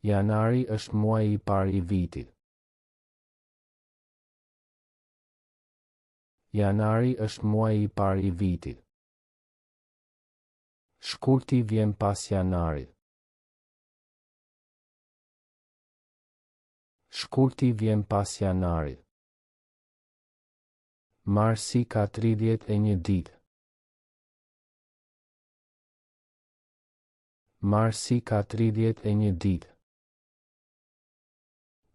Janari është muaji i parë i vitit. Janari është muaji i parë i vitit. Shkurti vjen pas janarit. Shkurti vjen pas janarit. Marsi ka 31 ditë. Marsi ka 31 ditë.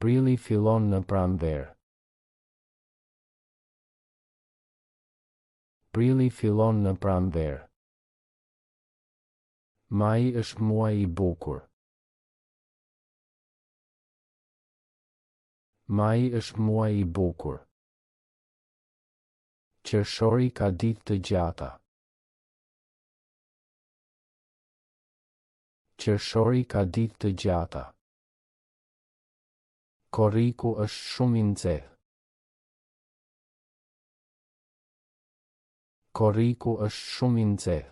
Prilli fillon në pranverë. Prilli fillon në pranverë. Maji është muaj i bukur. Maji është muaj i bukur. Qershori ka ditë të gjata. Qershori ka ditë të gjata. Korriku është shumë i nxehtë. Korriku është shumë i nxehtë.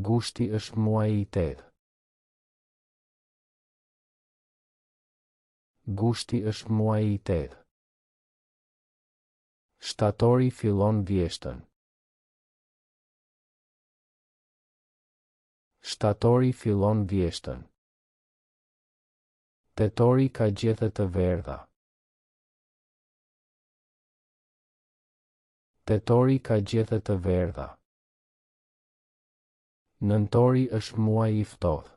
Gushti është muaji i tetë. Gushti është muaji i tetë. Shtatori fillon vjeshtën. Shtatori fillon vjeshtën. Tetori ka gjethe të verdha. Tetori ka gjethe të verdha. Nëntori është muaj i ftohtë.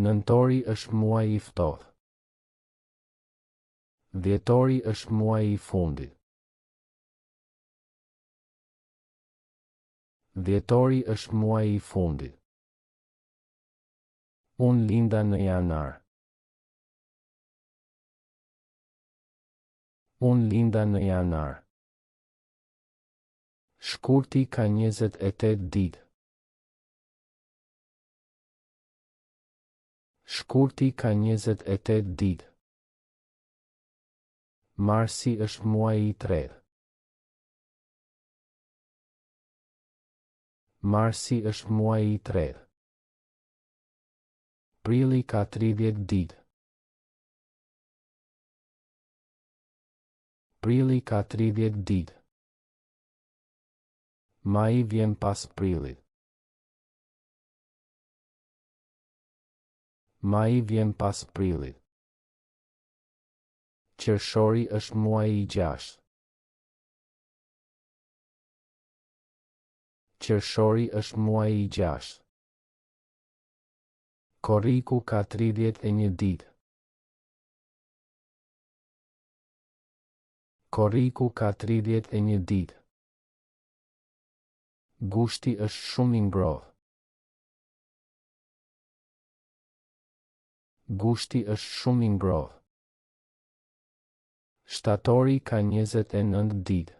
Nëntori është muaj i ftohtë. Dhjetori është muaji i fundit. Dhjetori është muaji i fundit. Unë linda në janar. Unë linda në janar. Shkurti ka 28 ditë. Shkurti ka 28 ditë. Marsi është muaji i tretë. Marsi është muaji i tretë. Prilli ka 30 ditë. Prilli ka 30 ditë. Maji vjen pas prillit. Maji vjen pas prillit. Qershori është muaji i gjashtë. Qershori është muaji i gjashtë. Korriku ka 31 ditë. Korriku ka 31 ditë. Gushti është shumë i ngrohtë. Gushti është shumë i ngrohtë. Shtatori ka 29 ditë.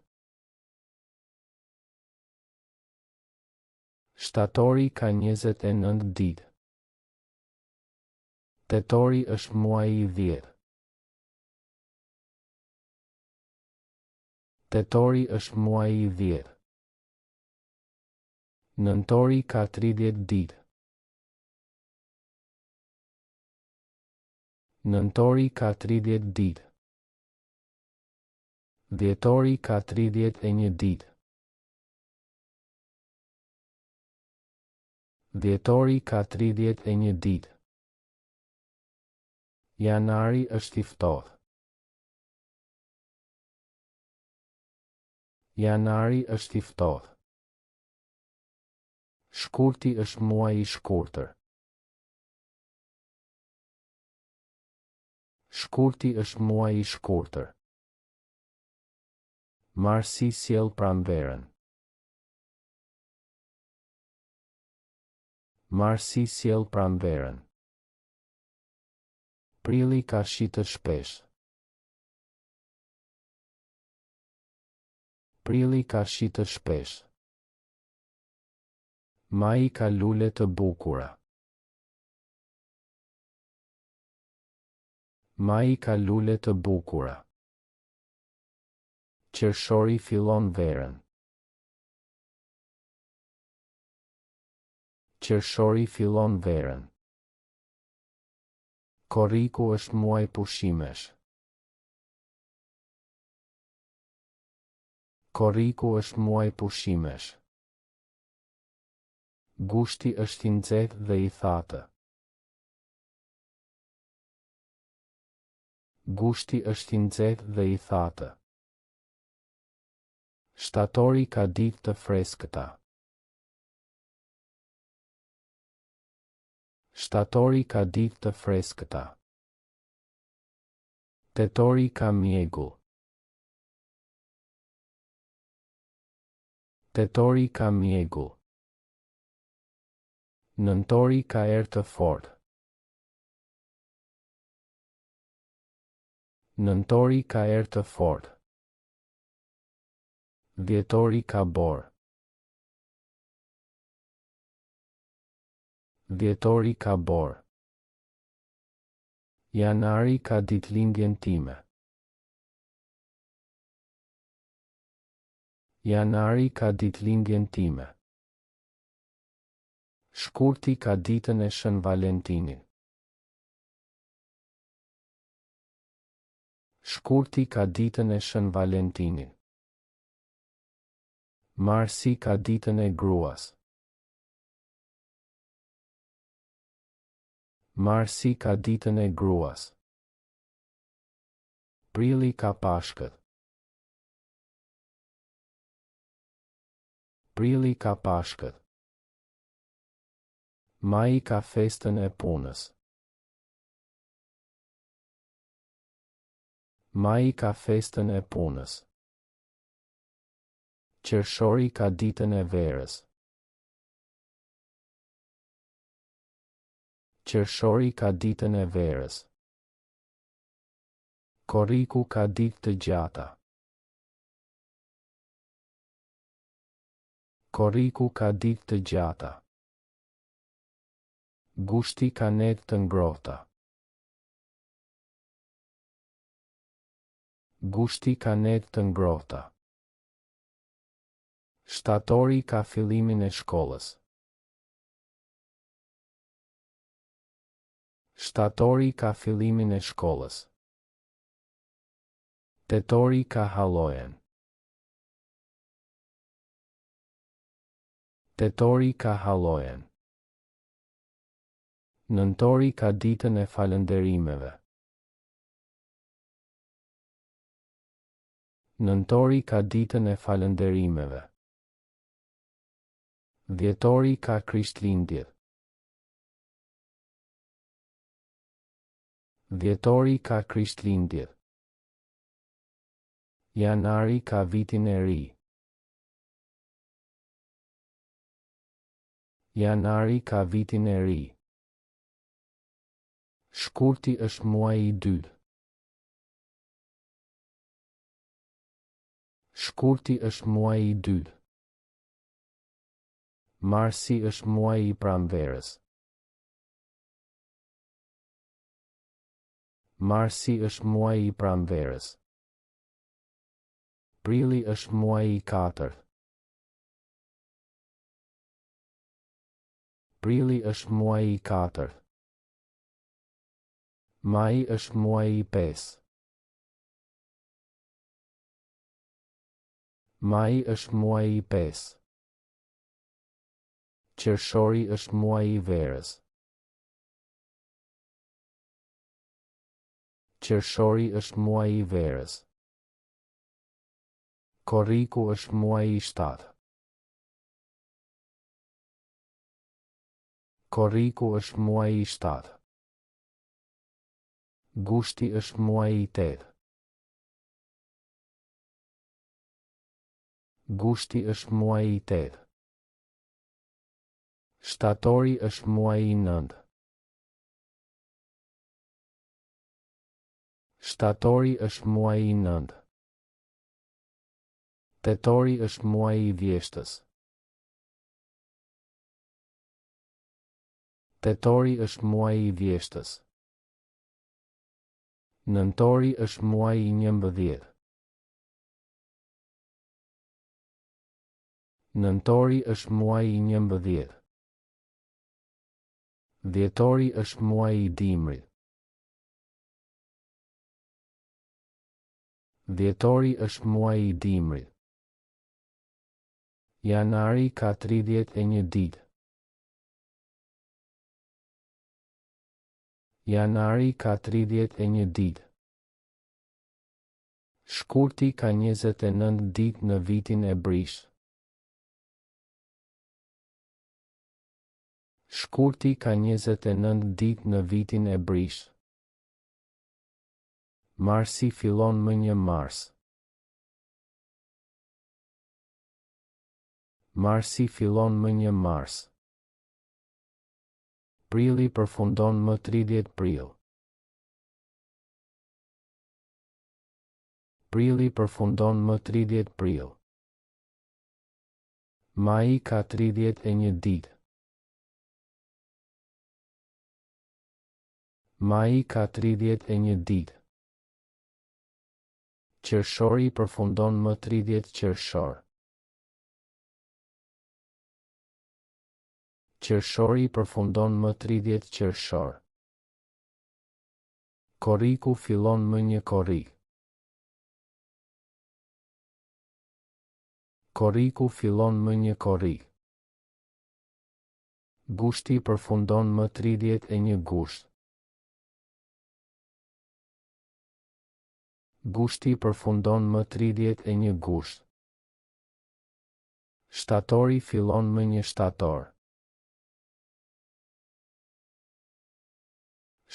Shtatori ka 29 ditë. Tetori është muaji i dhjetë. Tetori është muaji i dhjetë. Nëntori ka 30 ditë. Nëntori ka 30 ditë. Dhjetori ka 31 ditë. Dhjetori ka 31 ditë. Janari është i ftohtë. Janari është i ftohtë. Shkurti është muaj i shkurtër. Shkurti është muaj i shkurtër. Marsi sjell pranverën. Marsi sjell pranverën. Prilli ka shi të shpeshtë. Prilli ka shi të shpeshtë. Maji ka lule të bukura. Maji ka lule të bukura. Qershori fillon verën. Qershori fillon verën. Korriku është muaj pushimesh. Korriku është muaj pushimesh. Gushti është i nxehtë dhe i thatë. Gushti është i nxehtë dhe i thatë. Shtatori ka ditë të freskëta. Shtatori ka ditë të freskëta. Tetori ka mjegull. Tetori ka mjegull. Nëntori ka erë të fortë. Nëntori ka erë të fortë. Dhjetori ka borë. Dhjetori ka borë. Janari ka ditëlindjen time. Janari ka ditëlindjen time. Shkurti ka ditën e Shën Valentinit. Shkurti ka ditën e Shën Valentinit. Marsi ka ditën e gruas. Marsi ka ditën e gruas. Prilli ka Pashkët. Prilli ka Pashkët. Maji ka festën e punës. Maji ka festën e punës. Qershori ka ditën e verës. Qershori ka ditën e verës. Korriku ka ditë të gjata. Korriku ka ditë të gjata. Gushti ka netë të ngrohta. Gushti ka netë të ngrohta. Shtatori ka fillimin e shkollës. Shtatori ka fillimin e shkollës. Tetori ka Halloween. Tetori ka Halloween. Nëntori ka ditën e falënderimeve. Nëntori ka ditën e falënderimeve. Dhjetori ka Krishtlindjet. Dhjetori ka Krishtlindjet. Janari ka vitin e ri. Janari ka vitin e ri. Shkurti është muaji i dytë. Shkurti është muaji i dytë. Marsi është muaji i pranverës. Marsi është muaji i pranverës. Prilli është muaji i katërt. Prilli është muaji i katërt. Maji është muaji i pesë. Maji është muaji i pesë. Qershori është muaji i verës. Qershori është muaji i verës. Korriku është muaji i shtatë. Korriku është muaji i shtatë. Gushti është muaji i tetë. Gushti është muaji i tetë. Shtatori është muaji i nëntë. Shtatori është muaji i nëntë. Tetori është muaji i vjeshtës. Tetori është muaji i vjeshtës. Nëntori është muaji i 11. Nëntori është muaji i 11. Dhjetori është muaji i dimrit. Dhjetori është muaji i dimrit. Janari ka 31 ditë. Janari ka 31 ditë. Shkurti ka 29 ditë në vitin e brishtë. Shkurti ka 29 ditë në vitin e brishtë. Marsi fillon më 1 mars. Marsi fillon më 1 mars. Prilli përfundon më 30 prill. Prilli përfundon më 30 prill. Maji ka 31 ditë. Maji ka 31 ditë. Qershori përfundon më 30 qershor. Qershori përfundon më 30 qershor. Korriku fillon më 1 korrik. Korriku fillon më 1 korrik. Gushti përfundon më 31 gusht. Gushti përfundon më 31 gusht. Shtatori fillon më 1 shtator.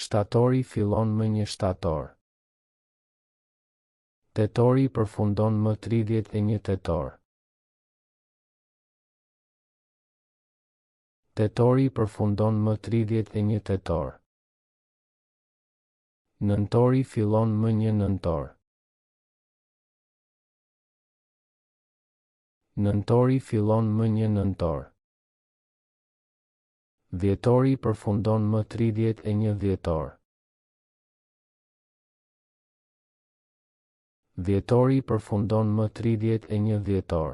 Shtatori fillon më 1 shtator. Tetori përfundon më 31 tetor. Tetori përfundon më 31 tetor. Nëntori fillon më 1 nëntor. Nëntori fillon më 1 nëntor. Dhjetori përfundon më 31 dhjetor. Dhjetori përfundon më 31 dhjetor.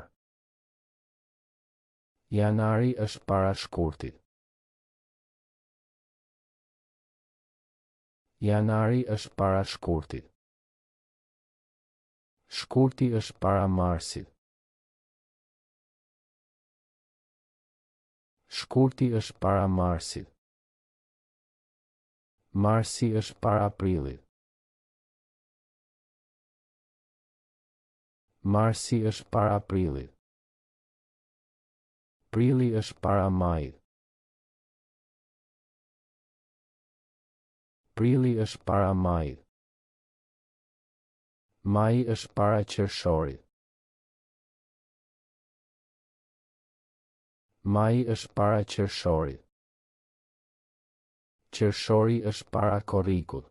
Janari është para shkurtit. Janari është para shkurtit. Shkurti është para marsit. Shkurti është para marsit. Marsi është para prillit. Marsi është para prillit. Prilli është para majit. Prilli është para majit. Maji është para qershorit. Maji është para qershorit. Qershori është para korrikut.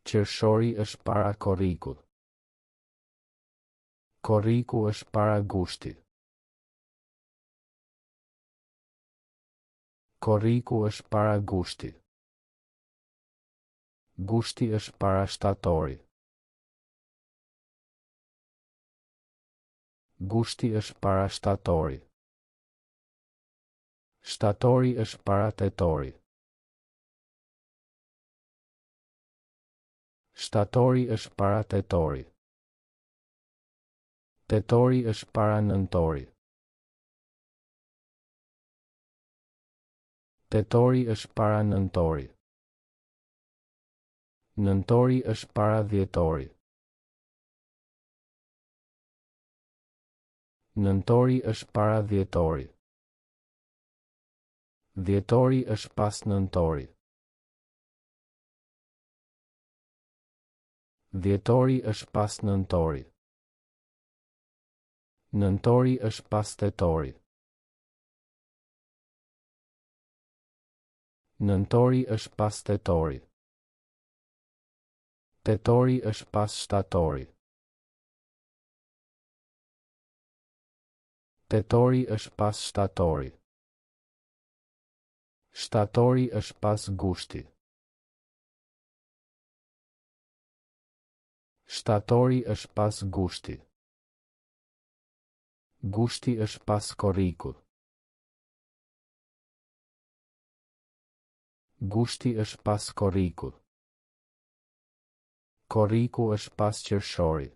Qershori është para korrikut. Korriku është para gushtit. Korriku është para gushtit. Gushti është para shtatorit. Gushti është para shtatorit. Shtatori është para tetorit. Shtatori është para tetorit. Tetori është para nëntorit. Tetori është para nëntorit. Nëntori është para dhjetorit. Nëntori është para dhjetorit. Dhjetori është pas nëntorit. Dhjetori është pas nëntorit. Nëntori është pas tetorit. Nëntori është pas tetorit. Tetori është pas shtatorit. Tetori është pas shtatorit. Shtatori është pas gushtit. Shtatori është pas gushtit. Gushti është pas korrikut. Gushti është pas korrikut. Korriku është pas qershorit.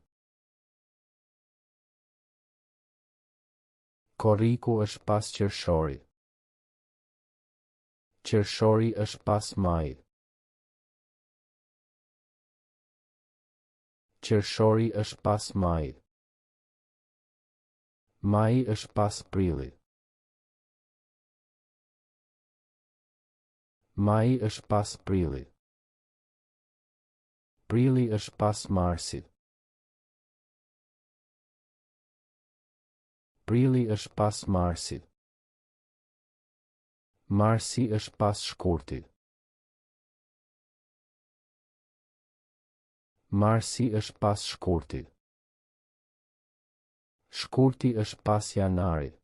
Korriku është pas qershorit. Qershori është pas majit. Qershori është pas majit. Maji është pas prillit. Maji është pas prillit. Prilli është pas marsit. Prilli është pas marsit. Marsi është pas shkurtit. Marsi është pas shkurtit. Shkurti është pas janarit.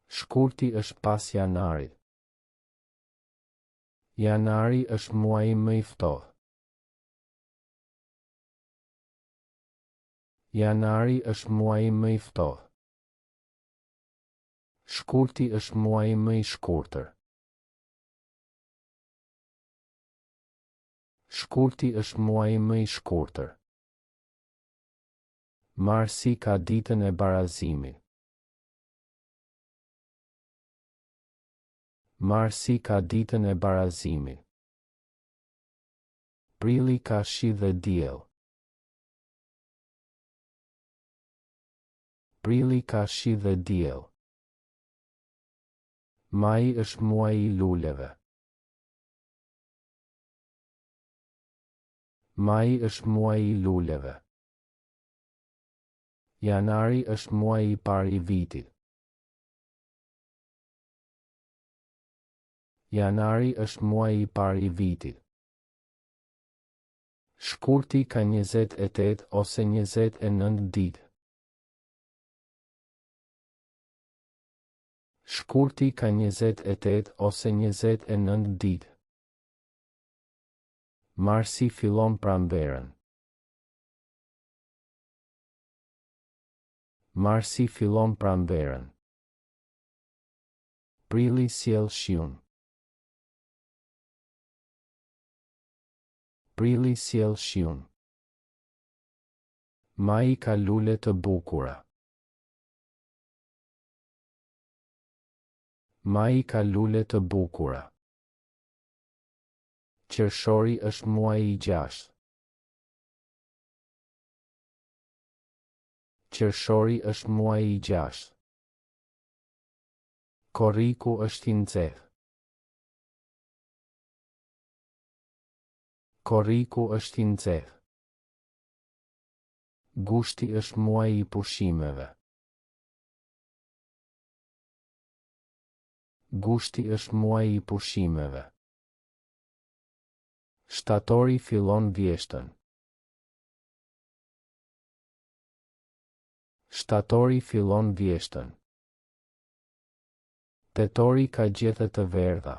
Shkurti është pas janarit. Janari është muaji më i ftohtë. Janari është muaji më i ftohtë. Shkurti është muaji më i shkurtër. Shkurti është muaji më i shkurtër. Marsi ka ditën e barazimit. Marsi ka ditën e barazimit. Prilli ka shi dhe diell. Prilli ka shi dhe diell. Maji është muaji i luleve. Maji është muaji i luleve. Janari është muaji i parë i vitit. Janari është muaji i parë i vitit. Shkurti ka 28 ose 29 ditë. Shkurti ka 28 ose 29 ditë. Marsi fillon pranverën. Marsi fillon pranverën. Prilli sjell shiun. Prilli sjell shiun. Maji ka lule të bukura. Maji ka lule të bukura. Qershori është muaji i gjashtë. Qershori është muaji i gjashtë. Korriku është i nxehtë. Korriku është i nxehtë. Gushti është muaji i pushimeve. Gushti është muaji i pushimeve. Shtatori fillon vjeshtën. Shtatori fillon vjeshtën. Tetori ka gjethe të verdha.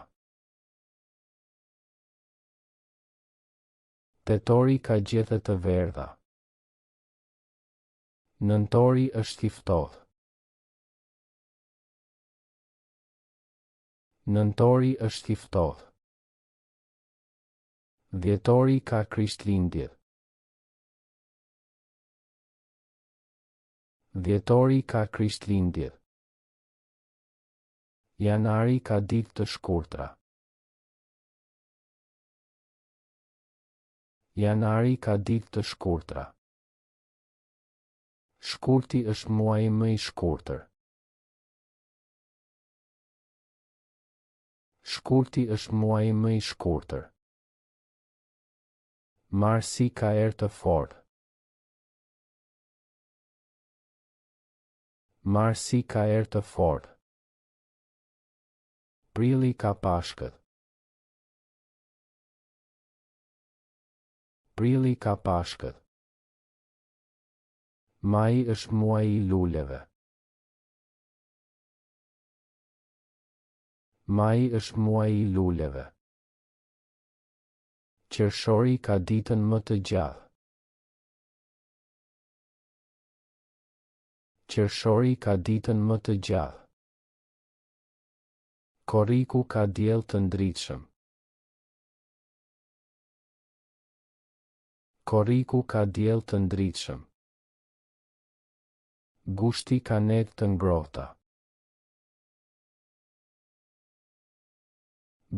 Tetori ka gjethe të verdha. Nëntori është i ftohtë. Nëntori është i ftohtë. Dhjetori ka Krishtlindjet. Dhjetori ka Krishtlindjet. Janari ka ditë të shkurtra. Janari ka ditë të shkurtra. Shkurti është muaji më i shkurtër. Shkurti është muaji më i shkurtër. Marsi ka erë të fortë. Marsi ka erë të fortë. Prilli ka Pashkët. Prilli ka Pashkët. Maji është muaji i luleve. Maji është muaji i luleve. Qershori ka ditën më të gjatë. Qershori ka ditën më të gjatë. Korriku ka diell të ndritshëm. Korriku ka diell të ndritshëm. Gushti ka netë të ngrohta.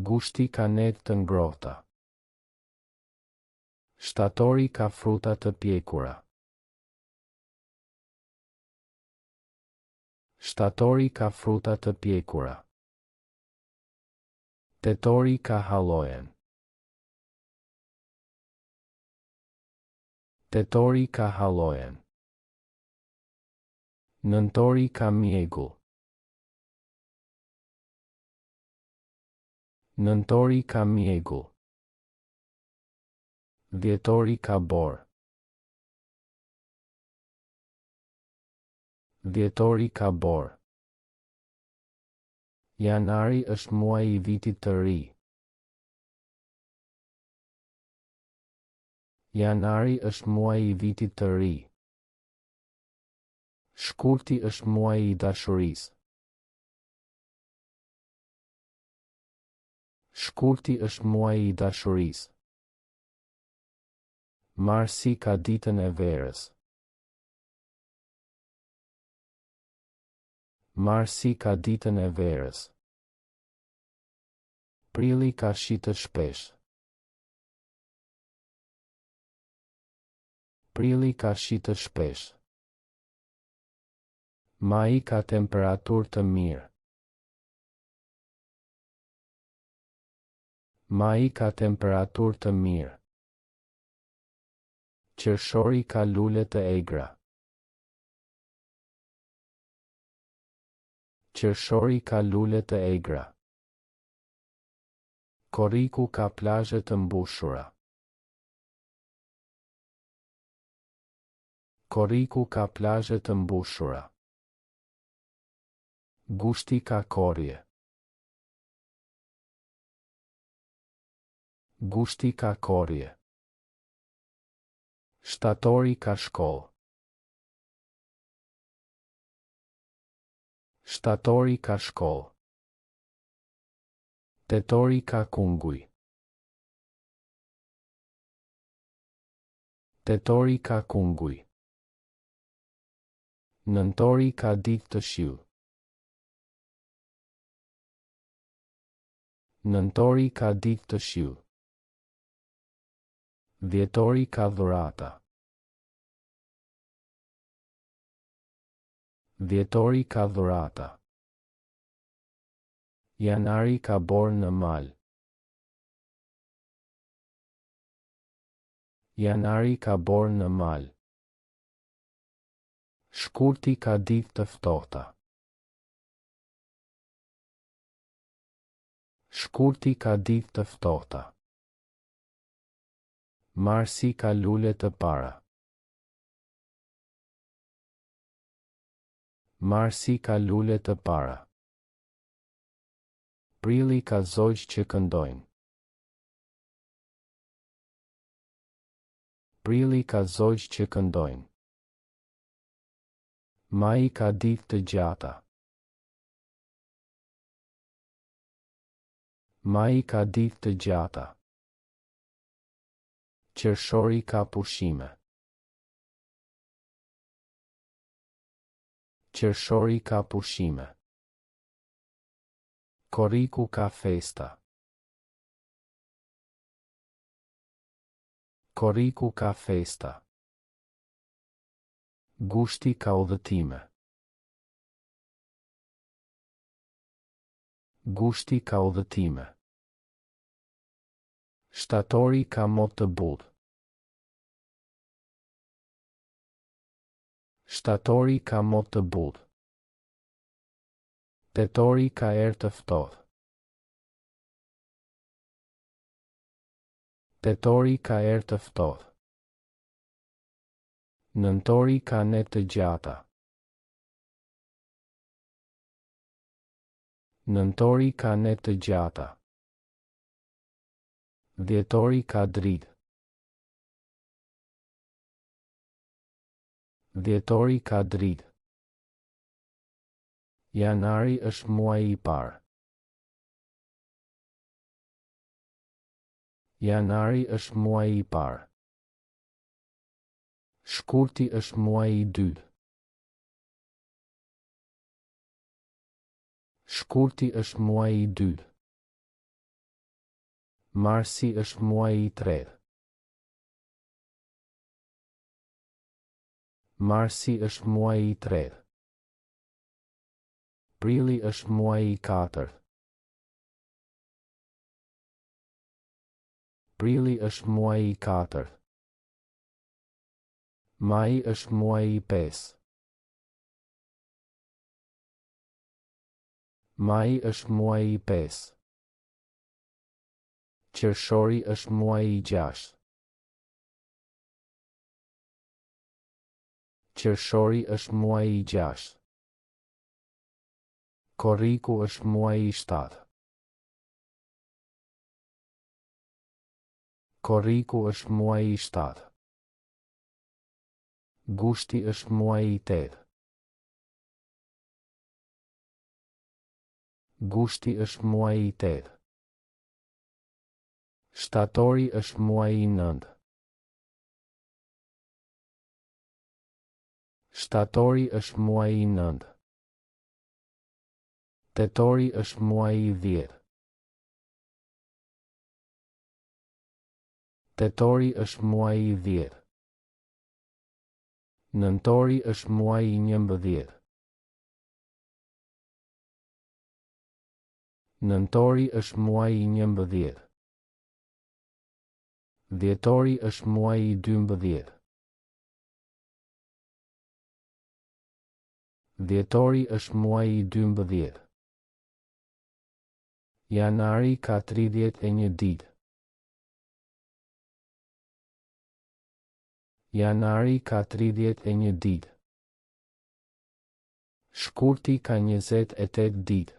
Gushti ka netë të ngrohta. Shtatori ka fruta të pjekura. Shtatori ka fruta të pjekura. Tetori ka Hallouen. Tetori ka Hallouen. Nëntori ka mjegull. Nëntori ka mjegull. Dhjetori ka borë. Dhjetori ka borë. Janari është muaji i vitit të ri. Janari është muaji i vitit të ri. Shkurti është muaji i dashurisë. Shkurti është muaji i dashurisë. Marsi ka ditën e verës. Marsi ka ditën e verës. Prilli ka shi të shpeshtë. Prilli ka shi të shpeshtë. Maji ka temperaturë të mirë. Maji ka temperaturë të mirë. Qershori ka lule të egra. Qershori ka lule të egra. Korriku ka plazhe të mbushura. Korriku ka plazhe të mbushura. Gushti ka korrje. Gushti ka korrje. Shtatori ka shkollë. Shtatori ka shkollë. Tetori ka kunguj. Tetori ka kunguj. Nëntori ka ditë të shiut. Nëntori ka ditë të shiut. Dhjetori ka dhurata. Dhjetori ka dhurata. Janari ka borë në mal. Janari ka borë në mal. Shkurti ka ditë të ftohta. Shkurti ka ditë të ftohta. Marsi ka lule të para. Marsi ka lule të para. Prilli ka zogj që këndojnë. Prilli ka zogj që këndojnë. Maji ka ditë të gjata. Maji ka ditë të gjata. Qershori ka pushime. Qershori ka pushime. Korriku ka festa. Korriku ka festa. Gushti ka udhëtime. Gushti ka udhëtime. Shtatori ka mot të butë. Shtatori ka mot të butë. Tetori ka erë të ftohtë. Tetori ka erë të ftohtë. Nëntori ka netë të gjata. Nëntori ka netë të gjata. Dhjetori ka dritë. Dhjetori ka dritë. Janari është muaji i parë. Janari është muaji i parë. Shkurti është muaji i dytë. Shkurti është muaji i dytë. Marsi është muaji i tretë. Marsi është muaji i tretë. Prilli është muaji i katërt. Prilli është muaji i katërt. Maji është muaji i pesë. Maji është muaji i pesë. Qershori është muaji i gjashtë. Qershori është muaji i gjashtë. Korriku është muaji i shtatë. Korriku është muaji i shtatë. Gushti është muaji i tetë. Gushti është muaji i tetë. Shtatori është muaji i nëntë. Shtatori është muaji i nëntë. Tetori është muaji i dhjetë. Tetori është muaji i dhjetë. Nëntori është muaji i 11. Nëntori është muaji i 11. Dhjetori është muaji i 12. Dhjetori është muaji i 12. Janari ka 31 ditë. Janari ka 31 ditë. Shkurti ka 28 ditë.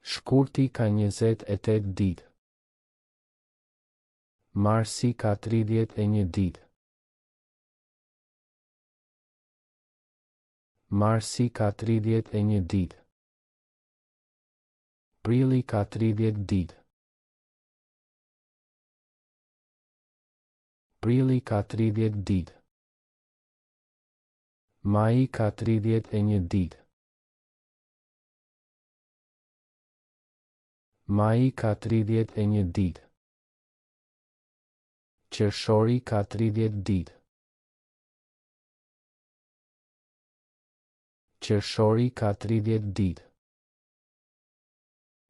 Shkurti ka 28 ditë. Marsi ka 31 ditë. Marsi ka 31 ditë. Prilli ka 30 ditë. Prilli ka 30 ditë. Maji ka 31 ditë. Maji ka 31 ditë. Qershori ka 30 ditë. Qershori ka 30 ditë.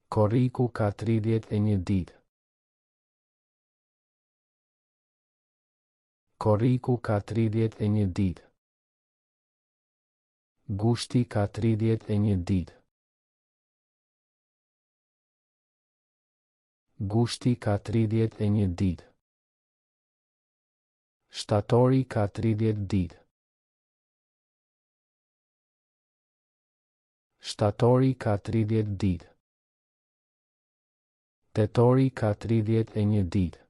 Korriku ka 31 ditë. Korriku ka 31 ditë. Gushti ka 31 ditë. Gushti ka 31 ditë. Shtatori ka 30 ditë. Shtatori ka 30 ditë. Tetori ka 31 ditë.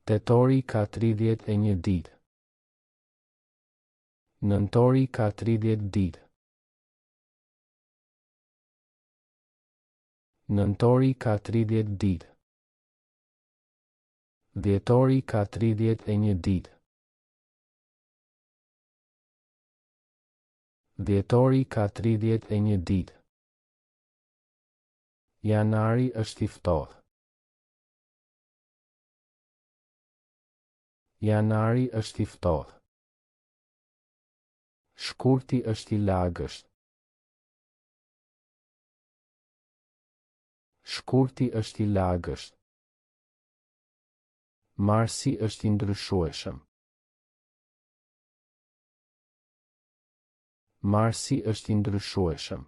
Tetori ka 31 ditë. Nëntori ka 30 ditë. Nëntori ka 30 ditë. Dhjetori ka 31 ditë. Dhjetori ka 31 ditë. Janari është i ftohtë. Janari është i ftohtë. Shkurti është i lagësht. Shkurti është i lagësht. Marsi është i ndryshueshëm. Marsi është i ndryshueshëm.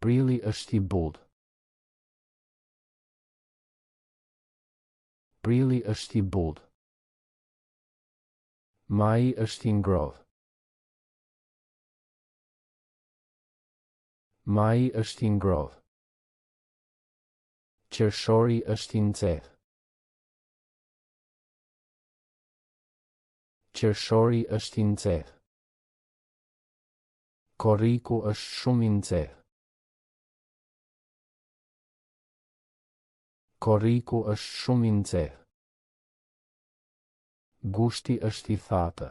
Prilli është i butë. Prilli është i butë. Maji është i ngrohtë. Maji është i ngrohtë. Qershori është i nxehtë. Qershori është i nxehtë. Korriku është shumë i nxehtë. Korriku është shumë i nxehtë. Gushti është i thatë.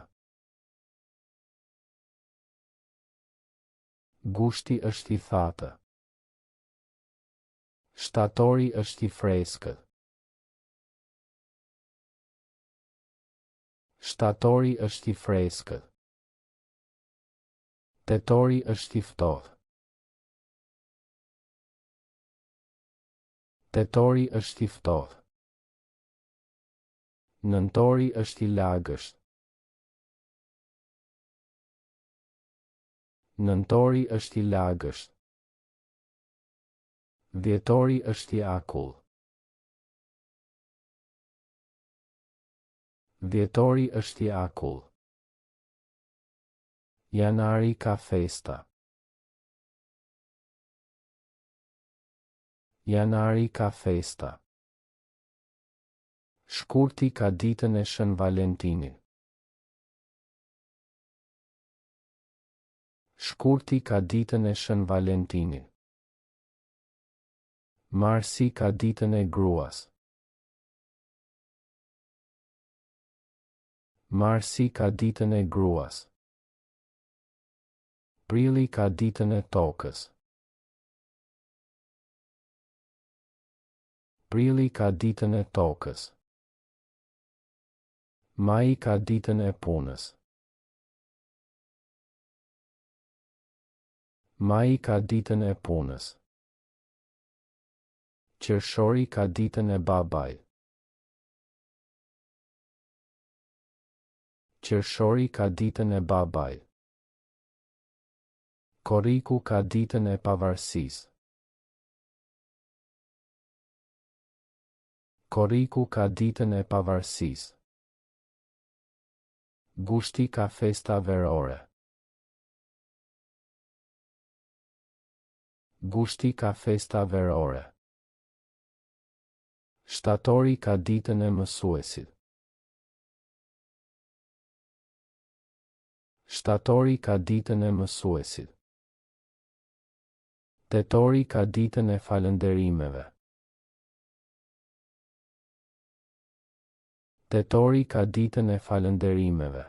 Gushti është i thatë. Shtatori është i freskët. Shtatori është i freskët. Tetori është i ftohtë. Tetori është i ftohtë. Nëntori është i lagësht. Nëntori është i lagësht. Dhjetori është i akull. Dhjetori është i akull. Janari ka festa. Janari ka festa. Shkurti ka ditën e Shën Valentinit. Shkurti ka ditën e Shën Valentinit. Marsi ka ditën e gruas. Marsi ka ditën e gruas. Prilli ka ditën e tokës. Prilli ka ditën e tokës. Maji ka ditën e punës. Maji ka ditën e punës. Qershori ka ditën e babait. Qershori ka ditën e babait. Korriku ka ditën e pavarësisë. Korriku ka ditën e pavarësisë. Gushti ka festa verore. Gushti ka festa verore. Shtatori ka ditën e mësuesit. Shtatori ka ditën e mësuesit. Tetori ka ditën e falënderimeve. Tetori ka ditën e falënderimeve.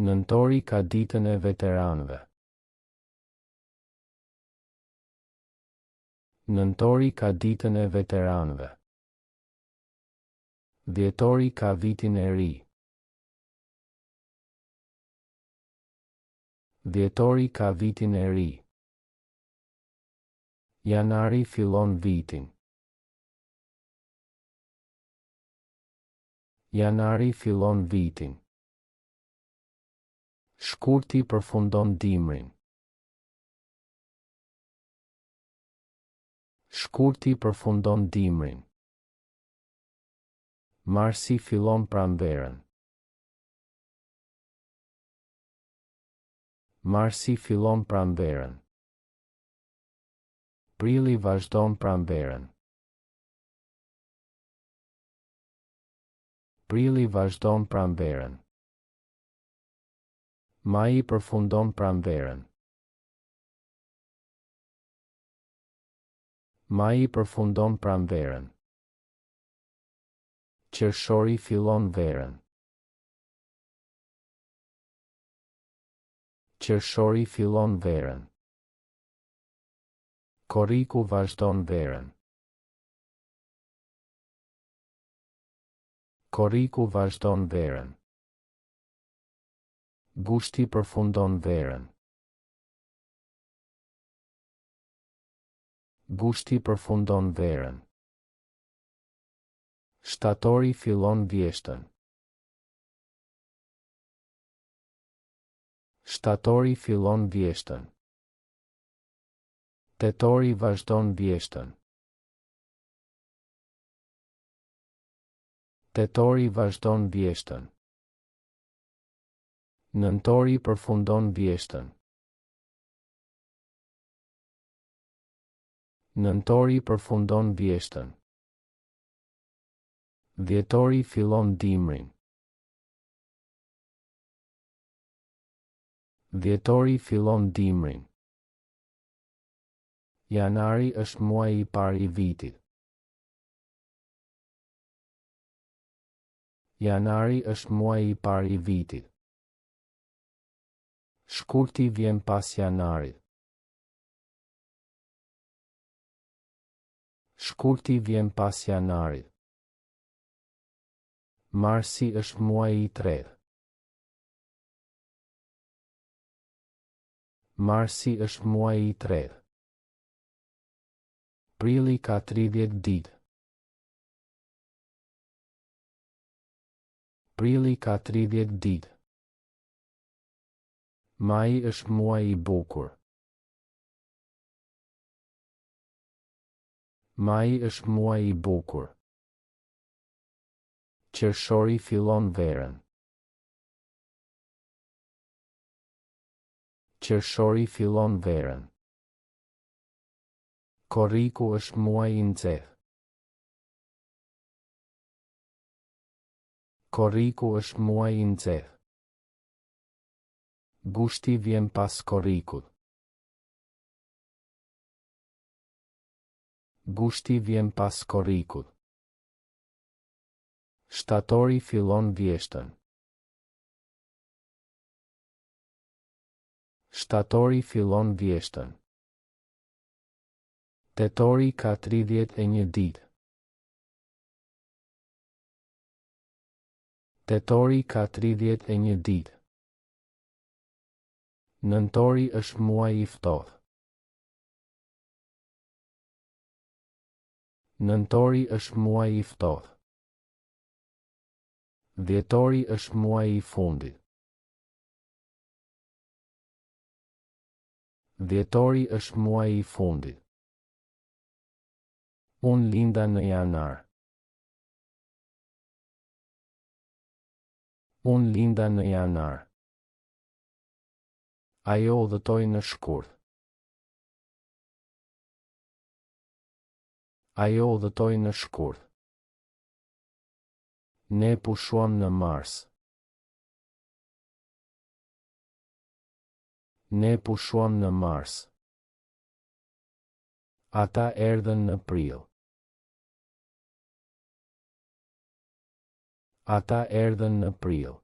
Nëntori ka ditën e veteranëve. Nëntori ka ditën e veteranëve. Dhjetori ka vitin e ri. Dhjetori ka vitin e ri. Janari fillon vitin. Janari fillon vitin. Shkurti përfundon dimrin. Shkurti përfundon dimrin. Marsi fillon pranverën. Marsi fillon pranverën. Prilli vazhdon pranverën. Prilli vazhdon pranverën. Maji përfundon pranverën. Maji përfundon pranverën. Qershori fillon verën. Qershori fillon verën. Korriku vazhdon verën. Korriku vazhdon verën. Gushti përfundon verën. Gushti përfundon verën. Shtatori fillon vjeshtën. Shtatori fillon vjeshtën. Tetori vazhdon vjeshtën. Tetori vazhdon vjeshtën. Nëntori përfundon vjeshtën. Nëntori përfundon vjeshtën. Dhjetori fillon dimrin. Dhjetori fillon dimrin. Janari është muaji i parë i vitit. Janari është muaji i parë i vitit. Shkurti vjen pas janarit. Shkurti vjen pas janarit. Marsi është muaji i tretë. Marsi është muaji i tretë. Prilli ka 30 ditë. Prilli ka 30 ditë. Maji është muaj i bukur. Maji është muaj i bukur. Qershori fillon verën. Qershori fillon verën. Korriku është muaj i nxehtë. Korriku është muaj i nxehtë. Gushti vjen pas korrikut. Gushti vjen pas korrikut. Shtatori fillon vjeshtën. Shtatori fillon vjeshtën. Tetori ka 31 ditë. Tetori ka 31 ditë. Nëntori është muaj i ftohtë. Nëntori është muaj i ftohtë. Dhjetori është muaji i fundit. Dhjetori është muaji i fundit. Unë linda në janar. Unë linda në janar. Ajo udhëtoi në shkurt. Ajo udhëtoi në shkurt. Ne pushuam në mars. Ne pushuam në mars. Ata erdhën në prill. Ata erdhën në prill.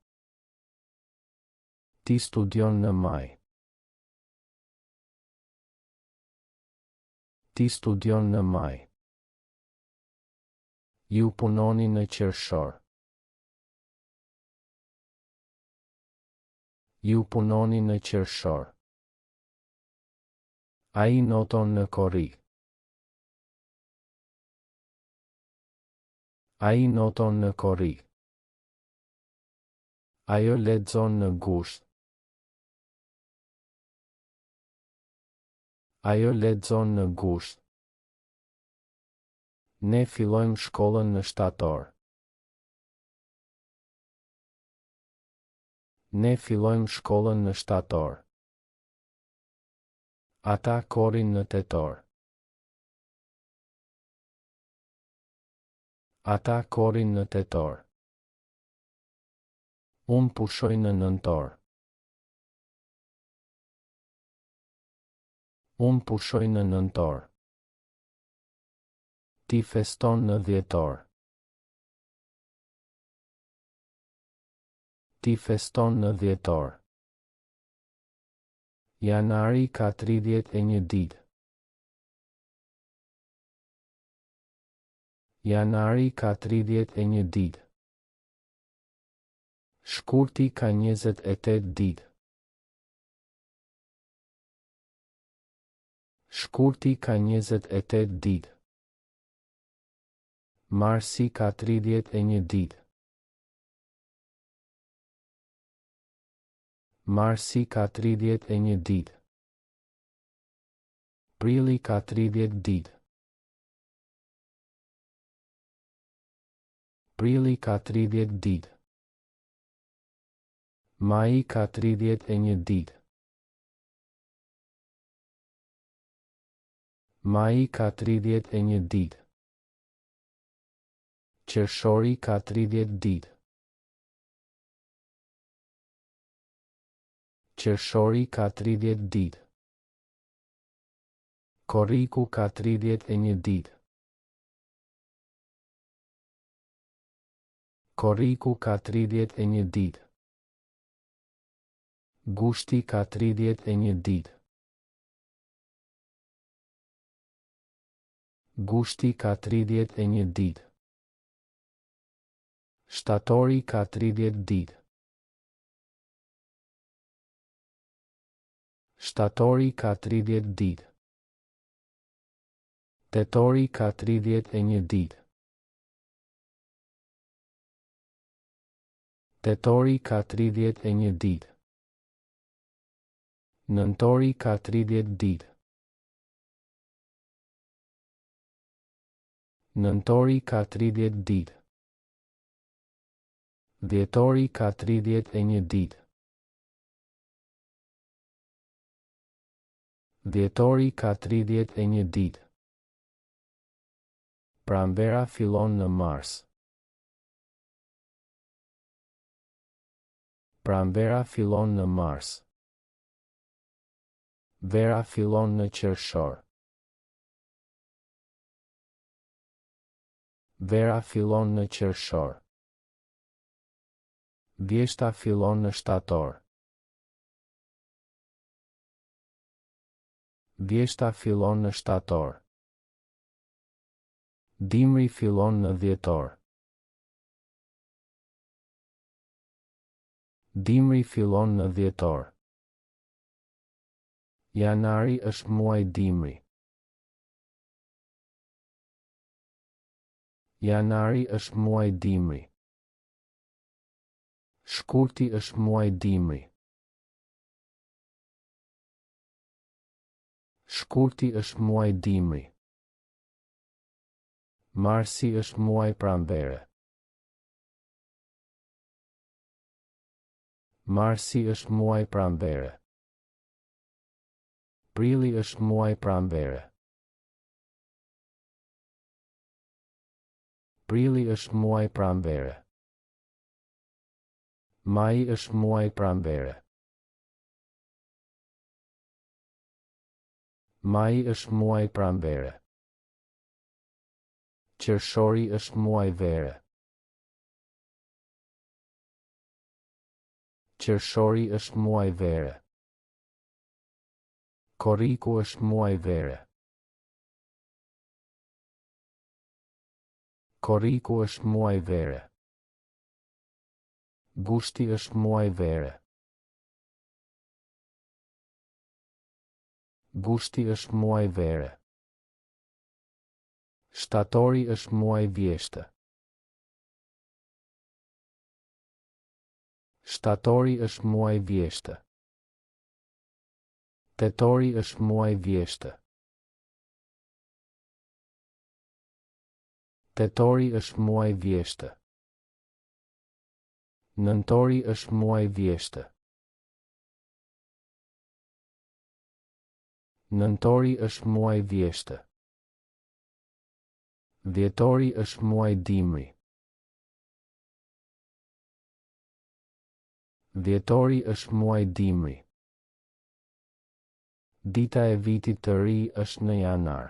Ti studion në maj. Ti studion në maj. Ju punoni në qershor. Ju punoni në qershor. Ai noton në korrik. Ai noton në korrik. Ajo lexon në gusht. Ajo lexon në gusht. Ne fillojmë shkollën në shtator. Ne fillojmë shkollën në shtator. Ata korrin në tetor. Ata korrin në tetor. Unë pushoj në nëntor. Unë pushoj në nëntor. Ti feston në dhjetor. Ti feston në dhjetor. Janari ka 31 ditë. Janari ka 31 ditë. Shkurti ka 28 ditë. Shkurti ka 28 ditë. Marsi ka 31 ditë. Marsi ka 31 ditë. Prilli ka 30 ditë. Prilli ka 30 ditë. Maji ka 31 ditë. Maji ka 31 ditë. Qershori ka 30 ditë. Qershori ka 30 ditë. Korriku ka 31 ditë. Korriku ka 31 ditë. Gushti ka 31 ditë. Gushti ka 31 ditë. Shtatori ka 30 ditë. Shtatori ka 30 ditë. Tetori ka 31 ditë. Tetori ka 31 ditë. Nëntori ka 30 ditë. Nëntori ka 30 ditë. Dhjetori ka 31 ditë. Dhjetori ka 31 ditë. Pranvera fillon në mars. Pranvera fillon në mars. Vera fillon në qershor. Vera fillon në qershor. Vjeshta fillon në shtator. Vjeshta fillon në shtator. Dimri fillon në dhjetor. Dimri fillon në dhjetor. Janari është muaj dimri. Janari është muaj dimri. Shkurti është muaj dimri. Shkurti është muaj dimri. Marsi është muaj pranvere. Marsi është muaj pranvere. Prilli është muaj pranvere. Prilli është muaj pranvere. Maji është muaj pranvere. Maji është muaj pranvere. Qershori është muaj vere. Qershori është muaj vere. Korriku është muaj vere. Korriku është muaj vere. Gushti është muaj vere. Gushti është muaj vere. Shtatori është muaj vjeshte. Shtatori është muaj vjeshte. Tetori është muaj vjeshte. Tetori është muaj vjeshte. Nëntori është muaj vjeshte. Nëntori është muaj vjeshte. Dhjetori është muaj dimri. Dhjetori është muaj dimri. Dita e vitit të ri është në janar.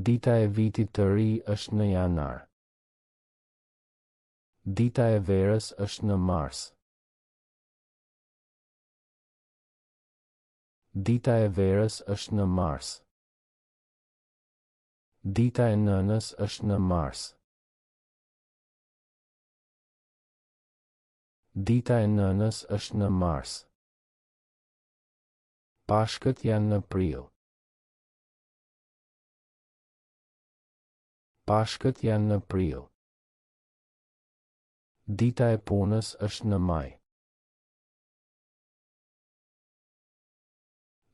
Dita e vitit të ri është në janar. Dita e verës është në mars. Dita e verës është në mars. Dita e nënës është në mars. Dita e nënës është në mars. Pashkët janë në prill. Pashkët janë në prill. Dita e punës është në maj.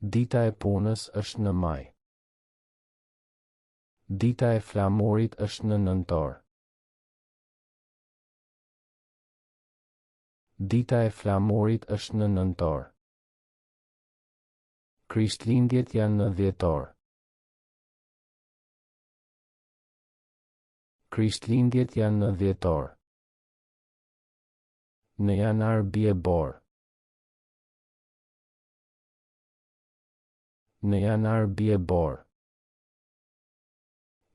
Dita e punës është në maj. Dita e flamurit është në nëntor. Dita e flamurit është në nëntor. Krishtlindjet janë në dhjetor. Krishtlindjet janë në dhjetor. Në janar bie borë. Në janar bie borë.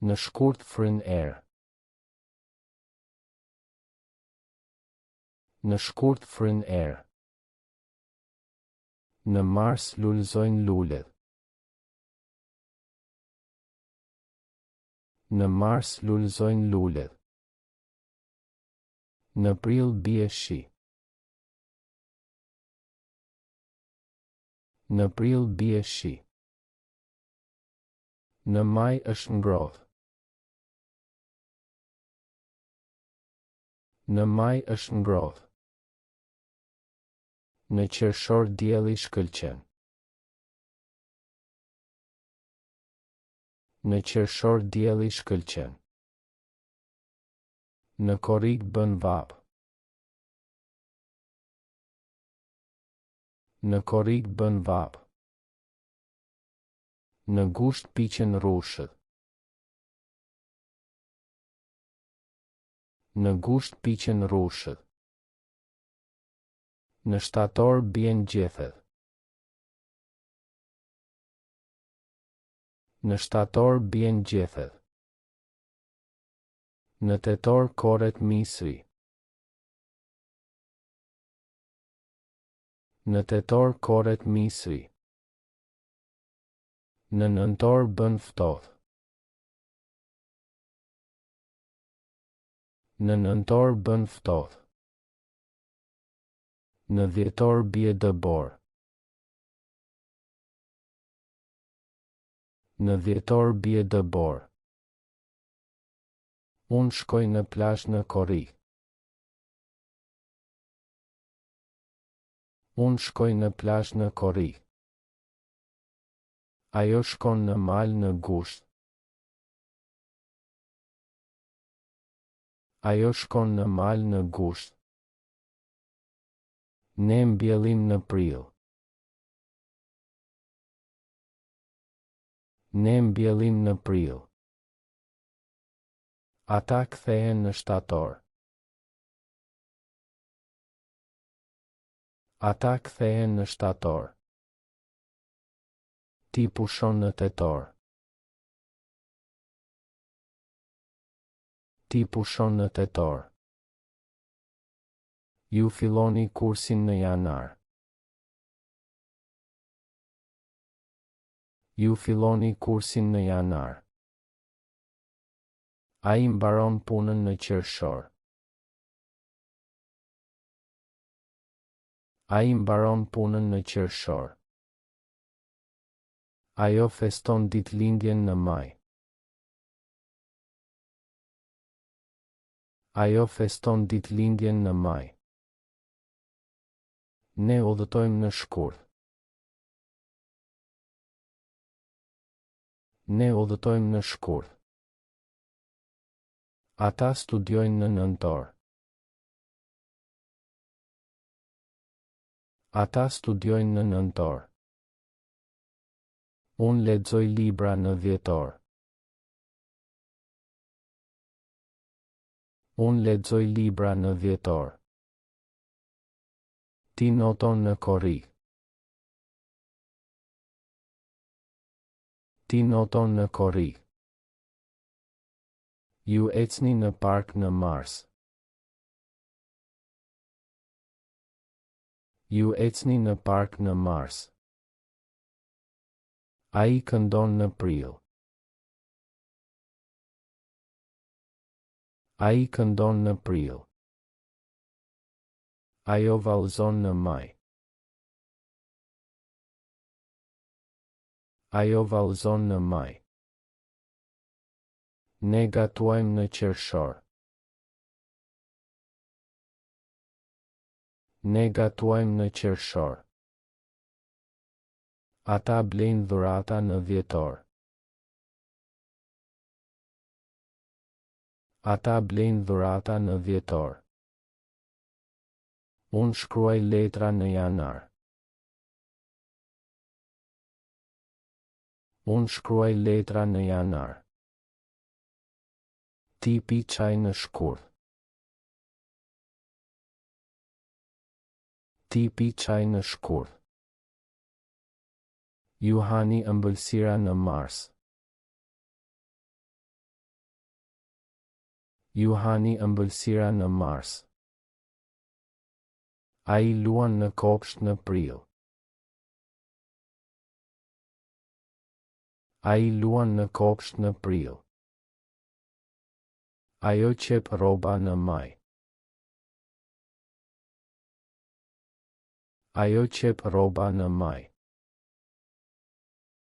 Në shkurt fryn erë. Në shkurt fryn erë. Në mars lulëzojnë lulet. Në mars lulëzojnë lulet. Në prill bie shi. Në prill bie shi. Në maj është ngrohtë. Në maj është ngrohtë. Në qershor dielli shkëlqen. Në qershor dielli shkëlqen. Në korrik bën vapë. Në korrik bën vapë. Në gusht piqen rrushët. Në gusht piqen rrushët. Në shtator bien gjethet. Në shtator bien gjethet. Në tetor korret misri. Në tetor korret misri. Në nëntor bën ftohtë. Në nëntor bën ftohtë. Në dhjetor bie dëborë. Në dhjetor bie dëborë. Unë shkoj në plazh në korrik. Unë shkoj në plazh në korrik. Ajo shkon në mal në gusht. Ajo shkon në mal në gusht. Ne mbjellim në prill. Ne mbjellim në prill. Ata kthehen në shtator. Ata kthehen në shtator. Ti pushon në tetor. Ti pushon në tetor. Ju filloni kursin në janar. Ju filloni kursin në janar. Ai mbaron punën në qershor. Ai mbaron punën në qershor. Ajo feston ditëlindjen në maj. Ajo feston ditëlindjen në maj. Ne udhëtojmë në shkurt. Ne udhëtojmë në shkurt. Ata studiojnë në nëntor. Ata studiojnë në nëntor. Unë lexoj libra në dhjetor. Unë lexoj libra në dhjetor. Ti noton në korrik. Ti noton në korrik. Ju ecni në park në mars. Ju ecni në park në mars. Ai këndon në prill. Ai këndon në prill. Ajo vallëzon në maj. Ajo vallëzon në maj. Ne gatuajmë në qershor. Ne gatuajmë në qershor. Ata blejnë dhurata në dhjetor. Ata blejnë dhurata në dhjetor. Unë shkruaj letra në janar. Unë shkruaj letra në janar. Ti pi çaj në shkurt. Ti pi çaj në shkurt. Ju hani ëmbëlsira në mars. Ju hani ëmbëlsira në mars. Ai luan në kopsht në prill. Ai luan në kopsht në prill. Ajo qep rroba në maj. Ajo qep rroba në maj.